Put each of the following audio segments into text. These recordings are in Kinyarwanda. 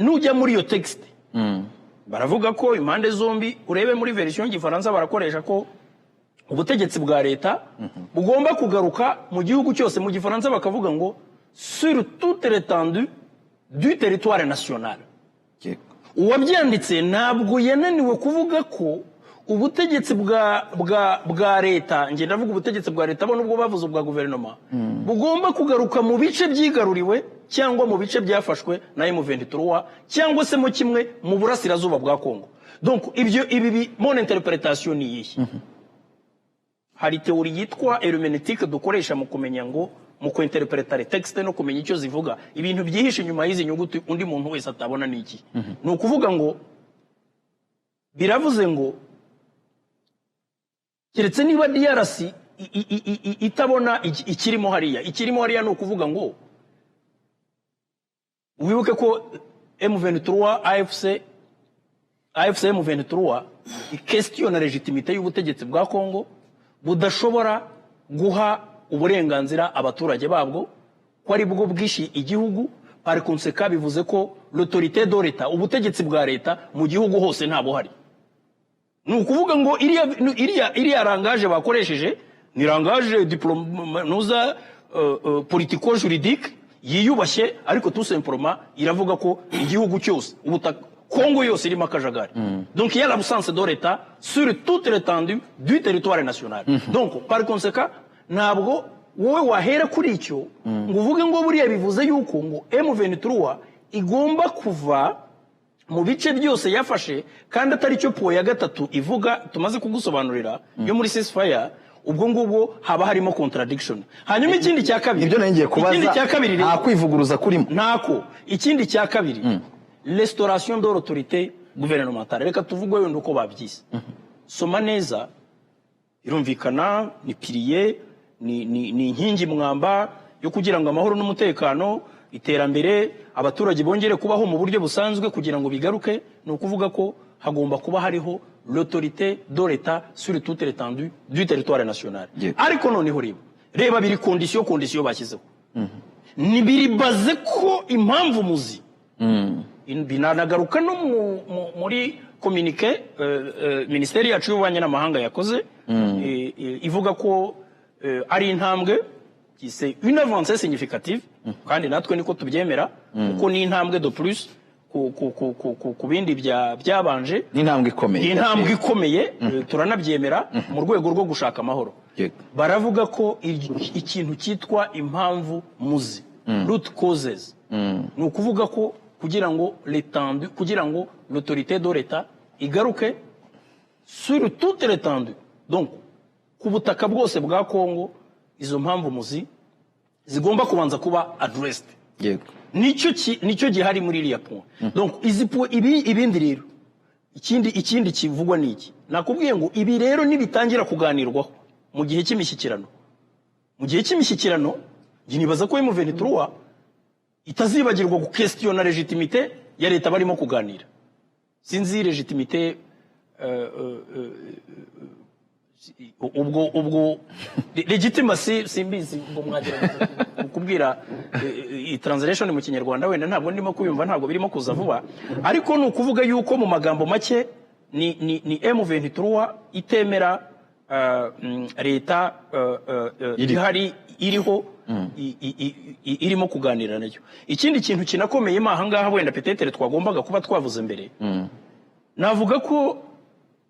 Nujya muri iyo texte, baravuga ko impande zombi, urebe muri version y'Igifaransa, barakoresha ko ubutegetsi bwa leta bugomba kugaruka mu gihugu cyose. Mu Gifaransa bakavuga ngo "sur toute l'étendue du territoire national". Uwabyanditse ntabwo yananiwe kuvuga ko ubutegetsi bwa leta, njye ndavuga ubutegetsi bwa leta, bo nubwo bavuze ubwa guverinoma, bugomba kugaruka mu bice byigaruriwe cyangwa mu bice byafashwe na M23, cyangwa se mu kimwe mu burasirazuba bwa Kongo. Donc ibyo ibi mon interprétation ni iyihe? Hari théorie yitwa herméneutique dukoresha mu kumenya ngo mu kwinterpreta les textes no kumenya icyo zivuga. Ibintu byihishe inyuma y'izi nyuguti undi muntu wese atabona ni iki? Ni ukuvuga ngo biravuze ngo keretse niba DRC itabona ikirimo hariya. Ikirimo hariya ni ukuvuga ngo wibuke ko M23 AFC M23 iquestionna légitimité y'ubutegetsi bwa Congo budashobora guha uburenganzira abaturage babwo, ko ari bwo bwishi igihugu. Par conséquent, bivuze ko l'autorité de l'État, ubutegetsi bwa leta mu gihugu hose, nta buhari. Ni ukuvuga ngo iriya langage bakoresheje ni langage nuza politico juridique yiyubashye, ariko tout simplement iravuga ko igihugu cyose, ubutaka Kongo yose irimo akajagari. Donc il y a l'absence de l'État sur toute l'étendue du territoire national. Donc par conséquent, ntabwo wowe wahera kuri icyo ngo uvuge ngo buriya bivuze yuko ngo M23 igomba kuva mu bice byose yafashe, kandi atari cyo point ya gatatu ivuga tumaze kugusobanurira yo muri ceasefire. Ubwo ngubwo haba harimo contradiction. Hanyuma ikindi cya kabiri, Ibyo nari ngiye kubaza. Ikindi cya kabiri Nta kwivuguruza kurimo? Ntako. Ikindi cya kabiri, restauration de l'autorité gouvernementale, reka tuvuge wenda uko babyise. Soma neza, irumvikana, ni pilier, ni inkingi mwamba yo kugira ngo amahoro n'umutekano, iterambere, abaturage bongere kubaho mu buryo busanzwe. Kugira ngo bigaruke, ni ukuvuga ko hagomba kuba hariho l'autorité de l'État sur toute l'étendue du territoire national. Ariko noneho reba biri condition bashyizeho ni biri baze ko impamvu muzi binanagaruka no muri communiqué minisiteri yacu y'ububanyi n'amahanga yakoze, ivuga ko ari intambwe, c'est une avancée significative, kandi natwe niko tubyemera, kuko ni intambwe de plus ku bindi byabanje. Ni intambwe ikomeye. Ni intambwe ikomeye, turanabyemera mu rwego rwo gushaka amahoro. Baravuga ko ikintu cyitwa impamvu muzi, root causes, ni ukuvuga ko kugira ngo l'étendue, kugira ngo l'autorité de l'État igaruke sur toute l'étendue, donc ku butaka bwose bwa Congo, izo mpamvu muzi zigomba kubanza kuba addressed. Nicyo gihari muri iriya point. Donc izi point, ibi ibindi rero, ikindi kivugwa ni iki? Nakubwiye ngo ibi rero nibitangira kuganirwaho mu gihe cy'imishyikirano, njye nibaza ko M23 itazibagirwa guquestionna légitimité ya leta barimo kuganira. Sinzi légitimité, ubwo legitimacy, simbizi ngo mwagerageza kubwira iyi translation mu Kinyarwanda. Wenda ntabwo ndimo kuyumva, ntabwo birimo kuza vuba, ariko ni ukuvuga yuko mu magambo make ni M23 itemera leta ihari iriho irimo kuganira nayo. Ikindi kintu kinakomeyemo aha ngaha, wenda peut-être twagombaga kuba twavuze mbere, navuga ko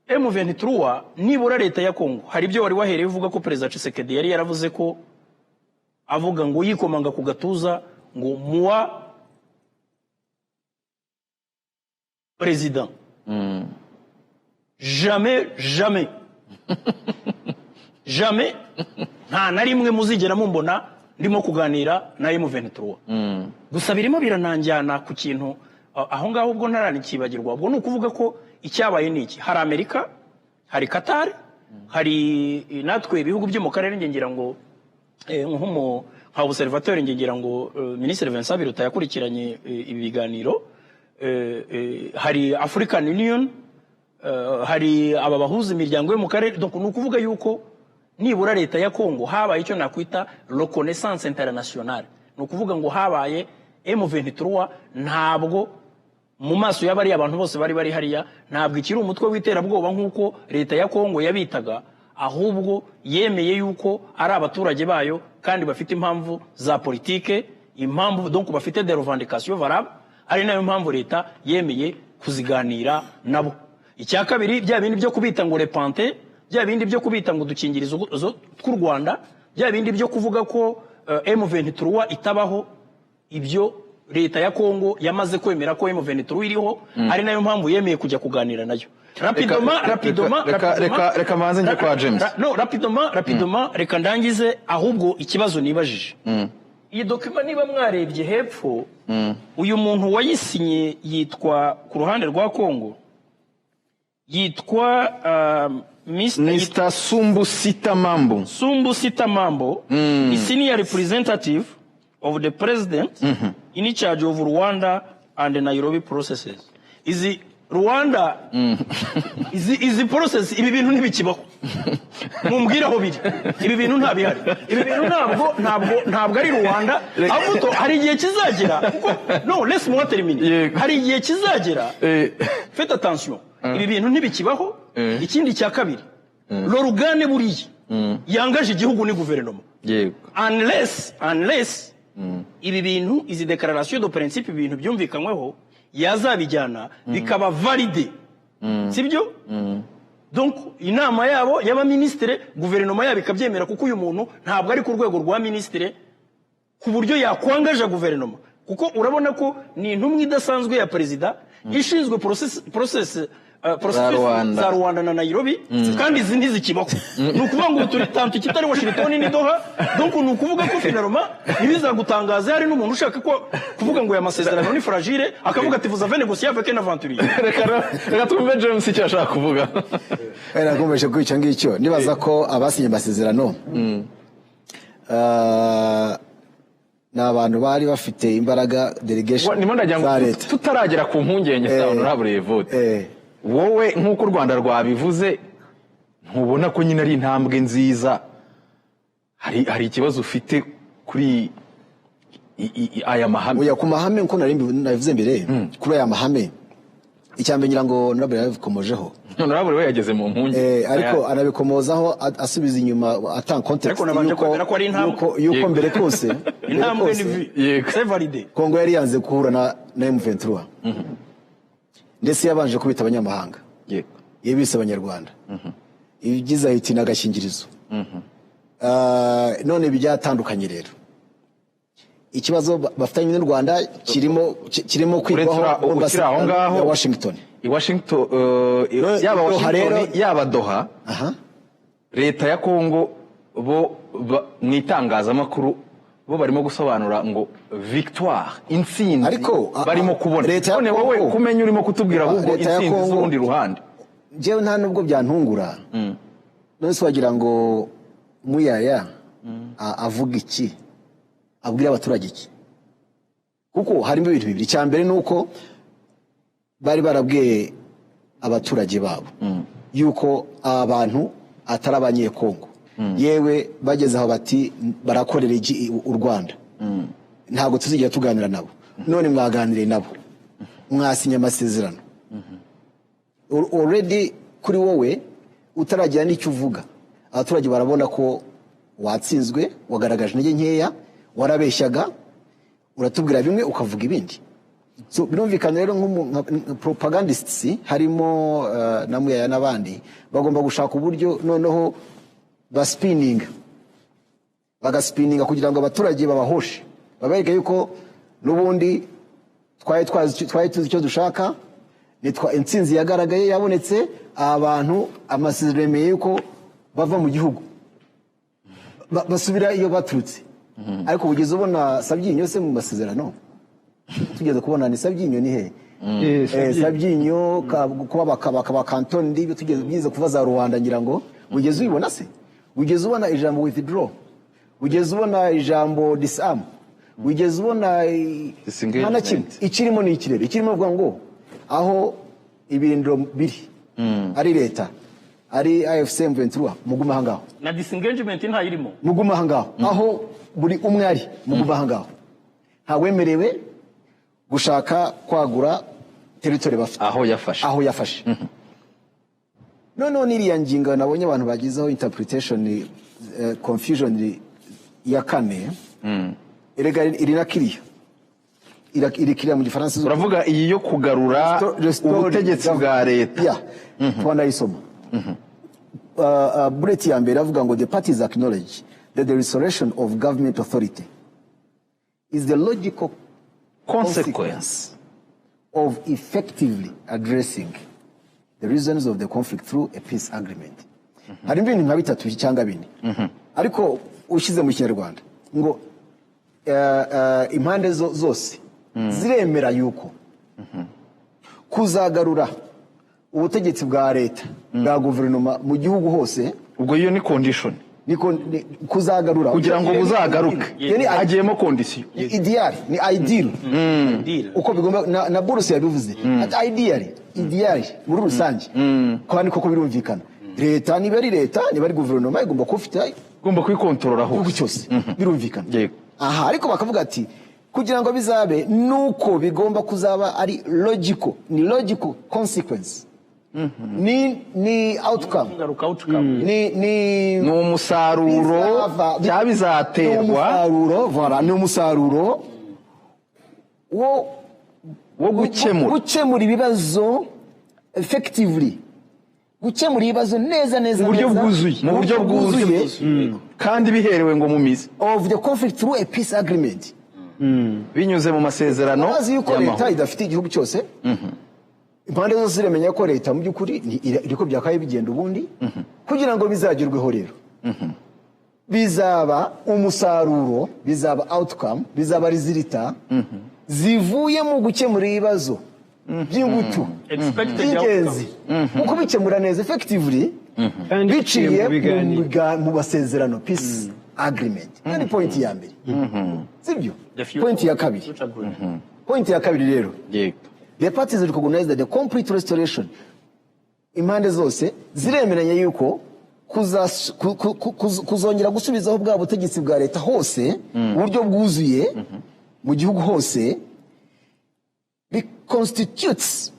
M23, nibura leta ya Congo, hari ibyo wari wahereye uvuga ko Perezida Tshisekedi yari yaravuze, ko avuga ngo yikomanga ku gatuza ngo "Moi président, jamais, jamais, jamais, nta na rimwe muzigera mumbona ndimo kuganira na M23." Gusa birimo birananjyana ku kintu aho ngaho, ubwo ntaranakibagirwa. Ubwo ni ukuvuga ko icyabaye ni iki? Hari Amerika, hari Qatar, hari natwe ibihugu byo mu karere. Nge ngira ngo nka observateur, nge ngira ngo Minisitiri Vincent Biruta yakurikiranye ibi biganiro. Hari African Union, hari aba bahuza imiryango yo mu karere. Donc ni ukuvuga yuko nibura leta ya Congo habaye icyo nakwita reconnaissance internationale. Ni ukuvuga ngo habaye M23 ntabwo Mu maso y'abariya abantu bose bari hariya, ntabwo ikiri umutwe w'iterabwoba nk'uko leta ya Kongo yabitaga, ahubwo yemeye yuko ari abaturage bayo kandi bafite impamvu za politike, impamvu donc bafite des revendications valables, ari nayo mpamvu leta yemeye kuziganira nabo. Icya kabiri, bya bindi byo kubita ngo repente, bya bindi byo kubita ngo udukingirizo tw'u Rwanda, bya bindi byo kuvuga ko M23 itabaho, ibyo leta ya Kongo yamaze kwemera ko M23 iriho, ari nayo mpamvu yemeye kujya kuganira nayo. Rapidement, rapidement. Reka manze njye kwa James. No, rapidement, rapidement, reka ndangize. Ahubwo ikibazo nibajije, iyi document niba mwarebye hepfo, uyu muntu wayisinye yitwa, ku ruhande rwa Kongo, yitwa Mr. Mr Sumbu Sita Mambo. Sumbu Sita Mambo is senior representative of the president in charge of Rwanda and the Nairobi processes. Izi Rwanda, izi process, ibi bintu ntibikibaho. Mumbwire aho biri. Ibi bintu nta bihari. Ibi bintu ntabwo ari Rwanda. Ahubwo hari igihe kizagera kuko, no, laisse-moi terminer. Hari igihe kizagera. Faites attention. Ibi bintu ntibikibaho. Ikindi cya kabiri, l'organe buriya yangaje igihugu ni guverinoma, unless ibi bintu, izi déclaration de principe, ibintu byumvikanyweho, yazabijyana bikaba validé, sibyo? Donc inama yabo y'abaminisitire, guverinoma yabo ikabyemera, kuko uyu muntu ntabwo ari ku rwego rwa minisitire ku buryo yakwangaja guverinoma, kuko urabona ko ni intumwa idasanzwe ya perezida ishinzwe processus Rwanda. za Rwanda na Nairobi, kandi izi ntizikibaho. Ni ukuvuga ngo turi tantu kitari Washington ni Doha. Donc ni ukuvuga ko finalement ntibizagutangaza hari n'umuntu ushaka ko kuvuga ngo aya masezerano ni fragile, akavuga ati: "Vous avez négocié avec un aventurier." Reka twumve James icyo ashaka kuvuga. Nakomeje kuri icyo ngicyo, nibaza ko abasinye amasezerano ni abantu bari bafite imbaraga, delegation Ndimo ndagira ngo za leta. Tutaragera ku mpungenge za honorable Evode, wowe nk'uko u Rwanda rwabivuze, ntubona ko nyine ari intambwe nziza? Hari ikibazo ufite kuri aya mahame? Oya, ku mahame, nkuko nari nabivuze mbere, kuri aya mahame, icya mbere ngira ngo honorable yabikomojeho. Honorable we yageze mu mpungenge. Ariko anabikomozaho asubiza inyuma, atanga context Ariko nabanje kwemera ko ari intambwe. yuko mbere kose mbere Intambwe kose, ni c'est validé. Kongo yari yanze guhura na M23, ndetse yabanje kubita abanyamahanga, yabise abanyarwanda, ibigize ahita n'agakingirizo. None byatandukanye rero, ikibazo bafitanye n'u Rwanda kirimo Uretse kwigwaho mu ukiri aho ngaho, ya Washington. I Washington, yaba Doha Washington, yaba Doha, leta ya Kongo bo mu itangazamakuru bo barimo gusobanura ngo victoire, intsinzi Ariko, barimo kubona. leta ya None wowe Kongo- kumenya urimo kutubwira ahubwo Leta ya intsinzi Kongo- z'urundi ruhande. Njyewe nta nubwo byantungura. None se wagira ngo Muyaya avuga iki, abwira abaturage iki? Kuko harimo ibintu bibiri. Icya mbere ni uko bari barabwiye abaturage babo yuko aba bantu atari abanyekongo, yewe bageze aho bati barakorera u Rwanda, ntabwo tuzigera tuganira nabo. None mwaganiriye nabo, mwasinye amasezerano. Already kuri wowe utaragira n'icyo uvuga, abaturage barabona ko watsinzwe, wagaragaje intege nkeya, warabeshyaga, uratubwira bimwe ukavuga ibindi. So birumvikana rero, nka propagandists harimo na Muyaya n'abandi, bagomba gushaka uburyo noneho baspininga, bagaspininga kugira ngo abaturage babahoshe, babereke yuko n'ubundi twari tuzi icyo dushaka. Nitwa intsinzi yagaragaye, yabonetse, abantu amasezerano yemeye yuko bava mu gihugu, basubira iyo baturutse. Ariko ugeze ubona Sabyinyo se mu masezerano? Tugeze kubona ni Sabyinyo ni he? Sabyinyo kuba bakaba kantoni, tugeze byize kuva za Rwanda, ngira ngo ugeze ubibona se? Ugeze ubona ijambo withdraw? Ugeze ubona ijambo disarm? Ugeze ubona Disengagement. Nta na kimwe ikirimo. Ni ikirere ikirimo, kuvuga ngo aho ibirindiro biri, ari leta, ari AFC M23, mugume aho ngaho. Na disengagement ntayirimo. Mugume aho ngaho, aho buri umwe ari, mugume aho ngaho, ntawemerewe gushaka kwagura. territory bafite, aho yafashe. Aho yafashe. Noneho n'iriya ngingo nabonye abantu bagizeho interpretation, confusion, ya kane. Erega iri na kiriya, iri kiriya mu Gifaransa. Uravuga iyi yo kugarura ubutegetsi bwa leta. Yeah, twanayisoma. Bullet ya mbere avuga ngo: "The parties acknowledge that the restoration of government authority is the logical consequence of effectively addressing the reasons of the conflict through a peace agreement." Harimo ibintu nka bitatu cyangwa bine, ariko ushyize mu Kinyarwanda ngo impande zose ziremera yuko kuzagarura ubutegetsi bwa leta, bwa guverinoma mu gihugu hose. Ubwo iyo ni condition. Niko kuzagarura. Kugira ngo buzagaruke Iyo ni hagiyemo condition. Ideal, ni ideal. Deal. Uko bigomba na Buruse yabivuze ati ideal muri rusange, kandi koko birumvikana, leta niba ari leta, niba ari guverinoma, igomba kuba ifite ugomba kuyikontorora igihugu hose. cyose, birumvikana. Aha ariko bakavuga ati kugira ngo bizabe, nuko bigomba kuzaba ari logical, ni logical consequence, ni outcome. Ingaruka, outcome. Ni Ni umusaruro cyangwa Ni bizaterwa umusaruro, voilà, ni umusaruro wo wo gukemura gukemura ibibazo effectively, gukemura ibibazo neza neza Mu buryo neza, bwuzuye. Mu buryo bwuzuye kandi biherewe ngo mu mizi of the conflict through a peace agreement. Binyuze mu masezerano Urazi yuko leta y'amahoro. idafite igihugu cyose. Impande zose ziremenya ko leta mu by'ukuri iriko byakabaye bigenda ubundi. Kugira ngo bizagerweho rero, bizaba umusaruro, bizaba outcome, bizaba résultat zivuye mu gukemura ibibazo by'ingutu Expected by'ingenzi, mu kubikemura neza effectively, Kandi biciye biciye mu biganiro. mu masezerano, peace agreement. Iyo ni point ya mbere, sibyo? The future- Point ya kabiri. future agreement. Point ya kabiri rero: "The parties recognize that the complete restoration", impande zose ziremeranya yuko kuzongera gusubizaho bwa butegetsi bwa leta hose mu buryo bwuzuye mu gihugu hose, constitutes,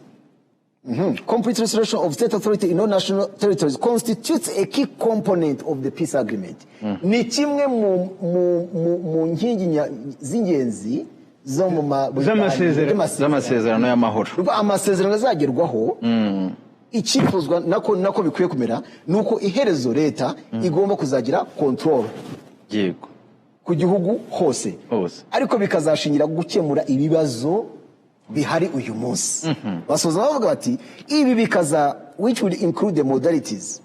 complete restoration of state authority in all national territories constitutes a key component of the peace agreement. Ni kimwe mu nkingi z'ingenzi zo mu Z'amasezerano. Z'amasezerano y'amahoro. Urumva amasezerano azagerwaho, icyifuzwa nako bikwiye kumera ni uko iherezo leta igomba kuzagira control ku gihugu hose, Hose. ariko bikazashingira gukemura ibibazo bihari uyu munsi. Basoza bavuga bati ibi bikaza, which will include the modalities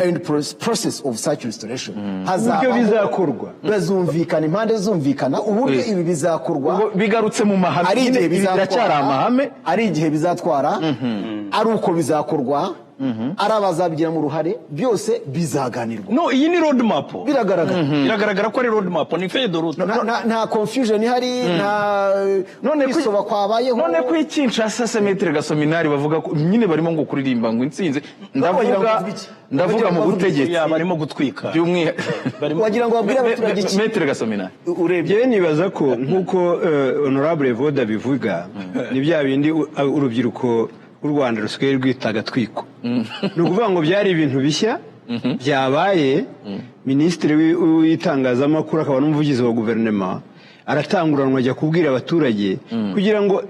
and process of such restoration. Hazabaho- Uburyo bizakorwa. Bazumvikana, impande zumvikana uburyo ibi bizakorwa. Ubwo bigarutse mu mahame Ari nyine, igihe ibi biracyari bizatwara, amahame. ari igihe bizatwara, ari uko bizakorwa, ari abazabigiramo uruhare, byose bizaganirwa. No, iyi ni road map. Biragaragara. Biragaragara ko ari road map, ni feuille de route. Nta confusion ihari, nta None kwisoba kwabayeho. None ko i Kinshasa se, Maître Gasominari, bavuga ko nyine barimo ngo kuririmba ngo intsinzi, Wagira ngo ndavuga bavuge iki? ndavuga Wagira mu ngo bavuge iki? butegetsi. Ya, barimo gutwika. By'umwihariko Wagira ngo babwire abaturage iki? Maître Gasominari. Urebye. Njyewe nibaza ko nk'uko honorable Voda bivuga, ni bya bindi urubyiruko rw'u Rwanda rusigaye rwita agatwiko. Ni ukuvuga ngo byari ibintu bishya byabaye. Minisitiri w'itangazamakuru akaba n'umuvugizi wa guverinoma aratanguranwa ajya kubwira abaturage kugira ngo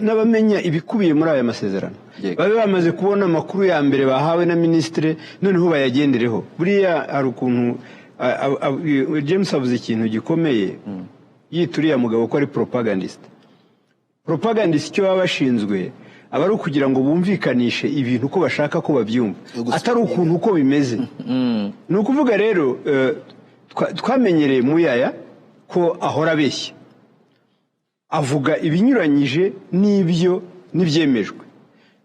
n'abamenya ibikubiye muri aya masezerano babe bamaze kubona amakuru ya mbere bahawe na minisitiri, noneho bayagendereho. Buriya hari ukuntu James avuze ikintu gikomeye, yita uriya mugabo ko ari propagandiste. Propagandiste icyo baba bashinzwe aba ari ukugira ngo bumvikanishe ibintu uko bashaka ko babyumva, atari ukuntu uko bimeze. Ni ukuvuga rero twamenyereye Muyaya ko ahora abeshya, avuga ibinyuranyije n'ibyo n'ibyemejwe.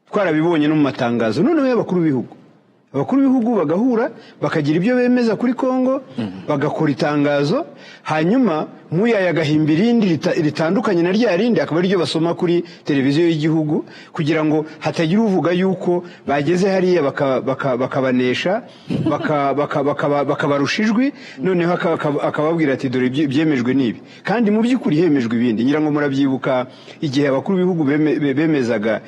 Twarabibonye no mu matangazo noneho y'abakuru b'ibihugu. Abakuru b'ibihugu bagahura, bakagira ibyo bemeza kuri Kongo, bagakora itangazo, hanyuma Muyaya agahimba irindi ritandukanye na rya rindi, akaba ariryo basoma kuri televiziyo y'igihugu, kugira ngo hatagira uvuga yuko bageze hariya bakabanesha, bakabarusha ijwi, noneho akababwira ati: "Dore ibyemejwe n'ibi," kandi mu by'ukuri hemejwe ibindi. Ngira ngo murabyibuka igihe abakuru b'ibihugu bemezaga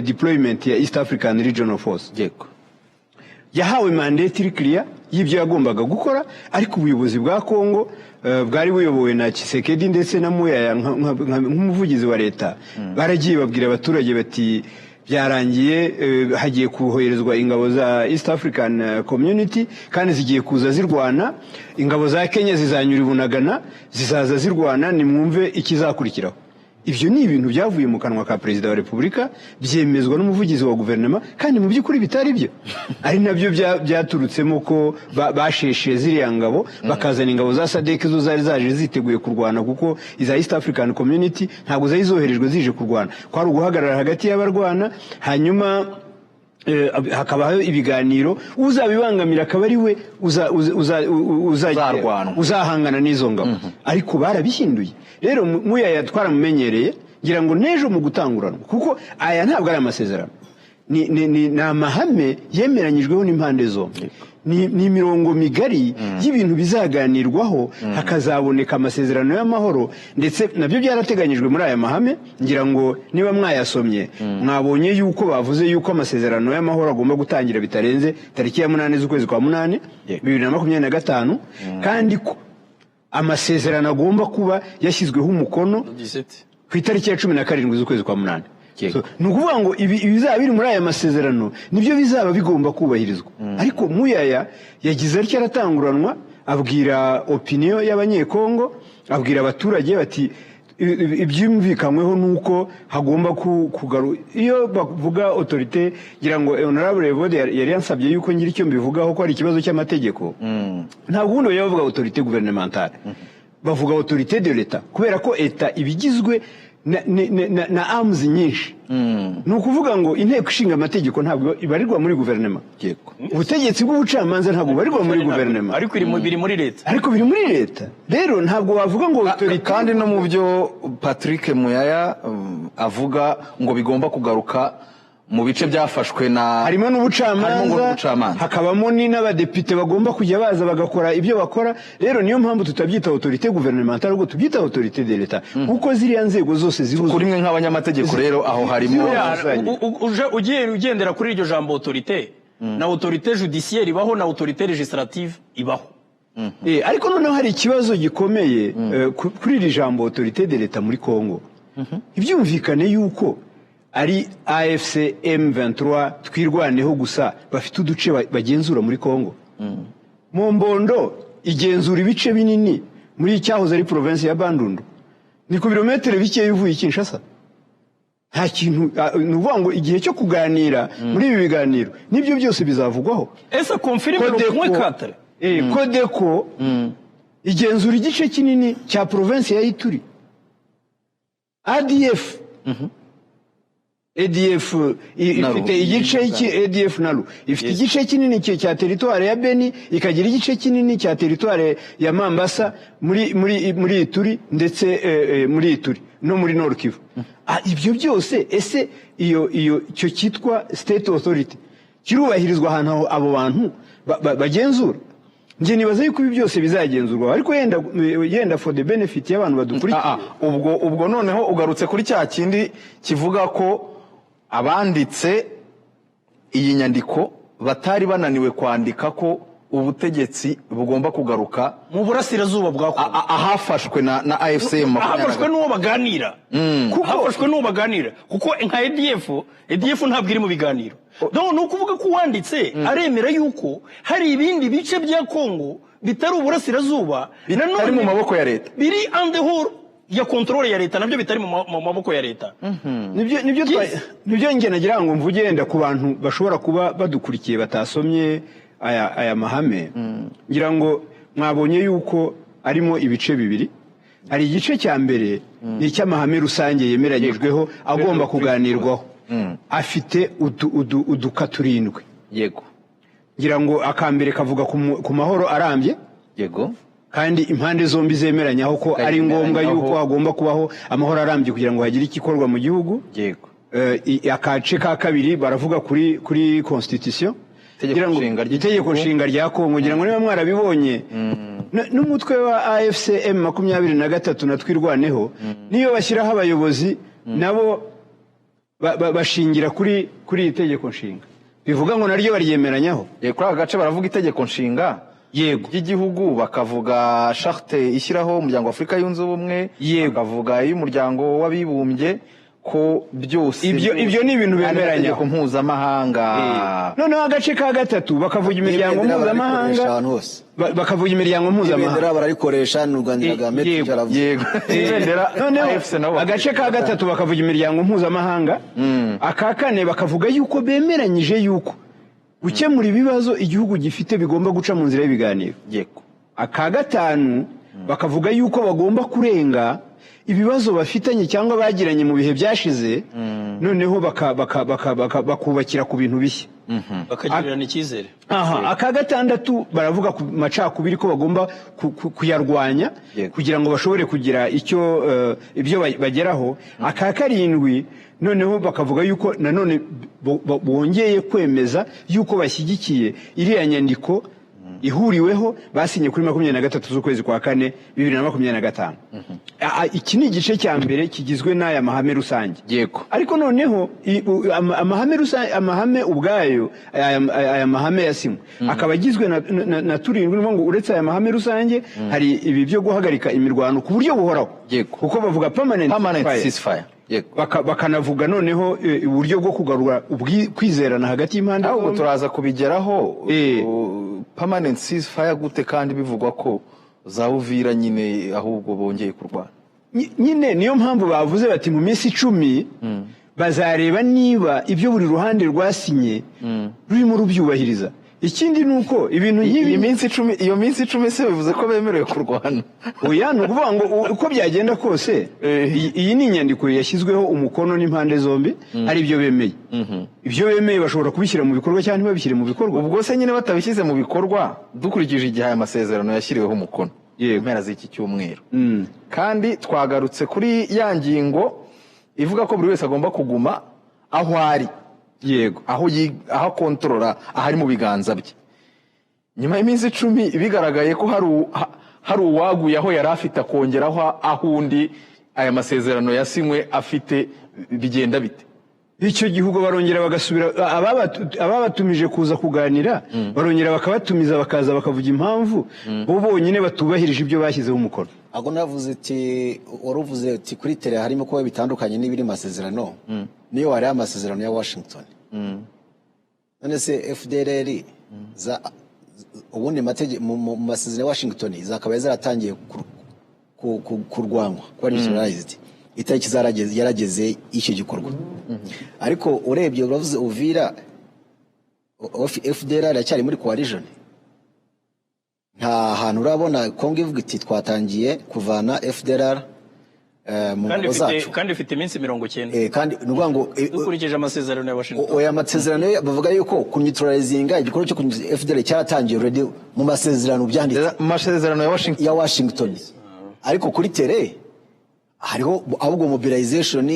deployment ya East African Regional Force. Yahawe mandate iri clear y'ibyo yagombaga gukora, ariko ubuyobozi bwa Kongo bwari buyobowe na Tshisekedi ndetse na Muyaya nk'umuvugizi wa leta, baragiye babwira abaturage bati: "Byarangiye, hagiye koherezwa ingabo za East African Community, kandi zigiye kuza zirwana. Ingabo za Kenya zizanyura i Bunagana, zizaza zirwana, nimwumve ikizakurikiraho." Ibyo ni ibintu byavuye mu kanwa ka Perezida wa Repubulika, byemezwa n'umuvugizi wa guverinoma, kandi mu by'ukuri bitari byo. Ari nabyo byaturutsemo ko basheshe ziriya ngabo, bakazana ingabo za SADC, zo zari zaje ziteguye kurwana, kuko iza East African Community ntabwo zari zoherejwe zije kurwana, kwari uguhagarara hagati y'abarwana, hanyuma hakabaho ibiganiro, uzabibangamira akaba ari we Uzarwanwa. uzahangana n'izo ngabo. Ariko barabihinduye. Rero Muyaya twaramumenyereye, ngira ngo n'ejo mu gutanguranwa, kuko aya ntabwo ari amasezerano, ni amahame yemeranyijweho n'impande zombi, ni imirongo migari y'ibintu bizaganirwaho, hakazaboneka amasezerano y'amahoro. Ndetse nabyo byarateganyijwe muri aya mahame. Ngira ngo niba mwayasomye, mwabonye yuko bavuze yuko amasezerano y'amahoro agomba gutangira bitarenze tariki ya 8 z'ukwezi kwa 8 2025, kandi ko amasezerano agomba kuba yashyizweho umukono ku itariki ya 17 z'ukwezi kwa 8. So, ni ukuvuga ngo ibizaba biri muri aya masezerano nibyo bizaba bigomba kubahirizwa. Ariko Muyaya yagize atya aratanguranwa, abwira opinion y'Abanyekongo, abwira abaturage bati: "Ibyumvikanyweho ni uko hagomba kugaru." Iyo bavuga autorité, ngira ngo Honorable Evode yari yansabye yuko ngira icyo mbivugaho, ko ari ikibazo cy'amategeko. Ntabwo ubundi bajya bavuga autorité gouvernementale, bavuga autorité de l'État, kubera ko État iba igizwe na arms nyinshi. Ni ukuvuga ngo Inteko Ishinga Amategeko ntabwo ibarirwa muri guverinoma, ubutegetsi bw'ubucamanza ntabwo bubarirwa muri guverinoma. Ariko biri muri leta. Ariko biri muri leta. Rero ntabwo wavuga ngo autorité. Kandi no mu byo Patrick Muyaya avuga ngo bigomba kugaruka mu bice byafashwe na harimo harimo ngo n'ubucamanza, n'ubucamanza. Hakabamo n'abadepite bagomba kujya baza bagakora ibyo bakora. Rero niyo mpamvu tutabyita autorité gouvernementale, ahubwo tubyita autorité de l'État, kuko ziriya nzego zose zihuza. Kuri mwe nk'abanyamategeko rero, aho harimo Zihuzanye. Ugiye ugendera kuri iryo jambo autorité, na autorité judiciaire ibaho, na autorité législative ibaho. Ariko noneho hari ikibazo gikomeye kuri iri jambo autorité de l'État muri Congo. Ibyumvikane yuko ari AFC M23, Twirwaneho gusa bafite uduce bagenzura muri Congo. Mombondo igenzura ibice binini muri cyahoze ari province ya Bandundu, ni ku birometero bikeya uvuye i Kinshasa. Nta kintu, ni ukuvuga ngo igihe cyo kuganira muri ibi biganiro nibyo byose bizavugwaho. Ese confirme le point 4? Codeco igenzura igice kinini cya province ya Ituri. ADF ADF Nalu. Ifite igice ADF Nalu ifite igice kinini cya territoire ya Beni, ikagira igice kinini cya territoire ya Mambasa muri Ituri, ndetse muri Ituri no muri Nord Kivu. Ibyo byose, ese iyo icyo cyitwa state authority kirubahirizwa ahantu aho abo bantu bagenzura? Njye nibaza yuko ibi byose bizagenzurwa, ariko yenda for the benefit y'abantu badukurikiye. Ubwo noneho ugarutse kuri cya kindi kivuga ko abanditse iyi nyandiko batari bananiwe kwandika ko ubutegetsi bugomba kugaruka mu burasirazuba bwa Kongo, ahafashwe na AFC ahafashwe n'uwo baganira, ahafashwe n'uwo baganira, kuko nka ADF, ADF ntabwo iri mu biganiro. Donc ni ukuvuga ko uwanditse aremera yuko hari ibindi bice bya Kongo bitari uburasirazuba bitari mu maboko ya leta, biri en dehors ya contrôle ya leta, nabyo bitari mu maboko ya leta. Nibyo njye nagira ngo mvuge, yenda ku bantu bashobora kuba badukurikiye batasomye aya mahame. Ngira ngo mwabonye yuko arimo ibice bibiri. Hari igice cya mbere, ni icy'amahame rusange yemeranyijweho agomba kuganirwaho, afite uduka turindwi. Ngira ngo akambere kavuga ku mahoro arambye, kandi impande zombi zemeranyaho ko ari ngombwa Zemeranyaho. yuko hagomba kubaho amahoro arambye kugira ngo hagire igikorwa mu gihugu. Akace ka kabiri baravuga kuri constitution. Itegeko Ngira ngo- nshinga ry'igihugu. Itegeko nshinga rya Kongo. Ngira ngo niba mwarabibonye, n'umutwe wa AFC M23 na Twirwaneho, niyo bashyiraho abayobozi, nabo bashingira kuri iri tegeko nshinga, bivuga ngo naryo baryemeranyaho. Kuri aka gace baravuga itegeko nshinga ry'igihugu, bakavuga charte ishyiraho Umuryango wa Afurika Yunze Ubumwe, bakavuga iy'Umuryango w'Abibumbye, ko byose Ibyo ni ibintu ari bemeranyaho. amategeko mpuzamahanga. Noneho agace ka gatatu bakavuga imiryango Ibendera mpuzamahanga. bararikoresha ahantu hose. Bakavuga imiryango mpuzamahanga. Ibendera bararikoresha, nurwaniraga. Metero. Yego, ibendera. Noneho AFC nabo agace ka gatatu bakavuga imiryango mpuzamahanga. Aka kane bakavuga yuko bemeranyije yuko gukemura ibibazo igihugu gifite bigomba guca mu nzira y'ibiganiro. Aka gatanu bakavuga yuko bagomba kurenga ibibazo bafitanye cyangwa bagiranye mu bihe byashize, noneho bakubakira ku bintu bishya, bakagirirana icyizere. Aha, aka gatandatu baravuga ku macakubiri, ko bagomba kuyarwanya kugira ngo bashobore kugira icyo ibyo bageraho. Aka karindwi noneho bakavuga yuko nanone bongeye kwemeza yuko bashyigikiye iriya nyandiko ihuriweho basinye kuri 23 z'ukwezi kwa kane 2025. Iki ni igice cya mbere kigizwe n'aya mahame rusange. Ariko noneho amahame rusange, amahame ubwayo, aya mahame yasinywe akaba agizwe na turindwi. Ni ukuvuga ngo uretse aya mahame rusange, hari ibi byo guhagarika imirwano ku buryo buhoraho, kuko bavuga permanent permanent ceasefire. Ceasefire, yego. Bakanavuga noneho uburyo bwo kugarura kwizerana hagati y'impande Ahubwo zombi. turaza kubigeraho. Permanent ceasefire gute kandi bivugwa ko za Uvira nyine ahubwo bongeye kurwana? Nyine niyo mpamvu bavuze bati mu minsi 10 bazareba niba ibyo buri ruhande rwasinye rurimo rubyubahiriza. Ikindi ni uko ibintu iyi nk'ibi minsi 10, iyo minsi 10 se bivuze ko bemerewe kurwana? Oya, ni ukuvuga ngo uko byagenda kose, iyi ni inyandiko yashyizweho umukono n'impande zombi. Hari ibyo bemeye. Ibyo bemeye bashobora kubishyira mu bikorwa cyangwa ntibabishyire mu bikorwa. Ubwo se nyine batabishyize mu bikorwa, dukurikije igihe aya masezerano yashyiriweho umukono, mu mpera z'iki cyumweru, kandi twagarutse kuri ya ngingo ivuga ko buri wese agomba kuguma aho ari, aho akontorora, ahari mu biganza bye, nyuma y'iminsi 10 bigaragaye ko hari uwaguye aho yari afite, akongeraho aho undi aya masezerano yasinywe afite, bigenda bite? Icyo gihugu barongera bagasubira, ababatumije kuza kuganira barongera bakabatumiza, bakaza bakavuga impamvu bo bonyine batubahirije ibyo bashyizeho umukono. Ahubwo navuze uti, wari uvuze uti kuri terrain harimo kuba bitandukanye n'ibiri mu masezerano. Niyo wari amasezerano ya Washington, none se FDLR za ubundi mu masezerano ya Washington zakabaye zaratangiye kurwanywa, kuba neutralized, itariki zarageze yarageze icyo gikorwa. Ariko urebye, uravuze Uvira, FDLR iracyari muri coalition. Nta hantu urabona Kongo ivuga iti twatangiye kuvana FDLR mu kandi ngabo ifite zacu. Kandi ifite iminsi 90 Kandi ni ukuvuga ngo dukurikije amasezerano ya Washington. Oya, amasezerano yo bavuga yuko kuneutralizinga, igikorwa cyo kuneutralizinga FDLR cyaratangiye already mu masezerano byanditse. Mu masezerano ya Washington. Ya Washington. Ariko kuri terrain hariho ahubwo mobilization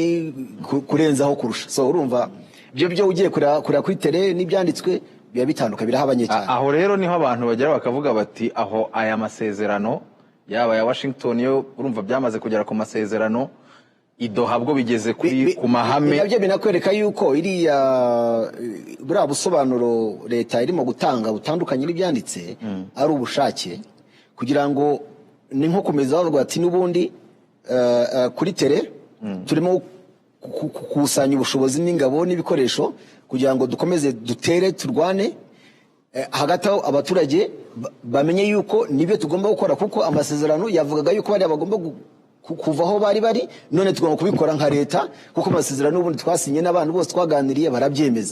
kurenzaho kurusha. So urumva ibyo ugiye kureba kuri terrain n'ibyanditswe biba bitandukanye, birahabanye cyane. Aho rero niho abantu bagera bakavuga bati aho aya masezerano yaba ya Washington yo, urumva byamaze kugera ku masezerano i Doha, bwo bigeze kuri ku mahame. Nabyo binakwereka yuko iriya buriya busobanuro leta irimo gutanga butandukanye n'ibyanditse ari ubushake, kugira ngo ni nko kumeza bavuga bati n'ubundi kuri terrain turimo gukusanya ubushobozi n'ingabo n'ibikoresho kugira ngo dukomeze dutere, turwane. Hagati aho abaturage bamenye yuko nibyo tugomba gukora, kuko amasezerano yavugaga yuko bariya bagomba kuva aho bari bari, none tugomba kubikora nka leta, kuko amasezerano n'ubundi twasinye n'abantu bose twaganiriye barabyemeza.